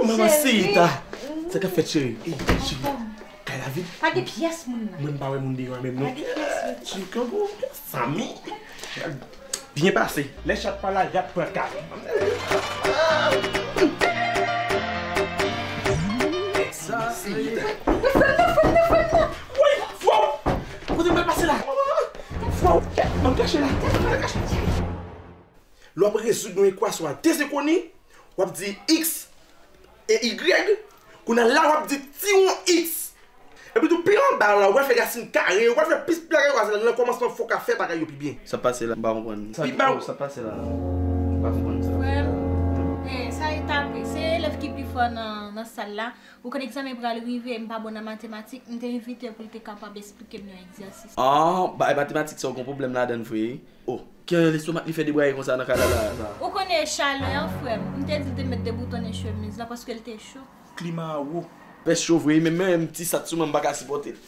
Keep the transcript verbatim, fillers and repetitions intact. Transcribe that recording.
Manman, Seyita. Sa k ap fèt, cheri? Ey, cheri. Kay la vid. Pa gen pyès moun nan. Mwen, m pa wè moun deyò a menm, non. Pa gen pyès moun. Cheri, kòman, Samy? Byen pase. Lè chat pa la, y ap pran kay. Seyita. Woy, fwaw! Kote m pral pase la? Fwaw! Ban m kache la. Lè w ap rezoud yon ekwasyon a de senkoni, w ap di x e y, kounye a la w ap di tiwon x. Epi tou, pi anba la, w pral fè rasin kare, w pral fè plis bagay, w pral nan kòmansman fò w ka fè bagay yo pi byen. Sa pase la, m pa konprann. Sa, pi ba w. Sa pase la, m pa konprann sa. Frè m, eh, sa e tape. Se elèv ki pi fò nan, nan sal la. Ou konn egzamen pral rive, m pa bon nan matematik, m te envite l pou l te kapab esplike m yon egzèsis. Ah, bay matematik sa w gon pwoblèm ladan l vre. Oh, ki lestomak li fè debraye konsa nan kay la la? Ou konnen chalè an, frè m. M te di l te mèt deboutonnen chemiz la paske l te cho. Klima a wo. Pès cho vre, menm, menm ti sat sou mwen, m pa ka sipòte l.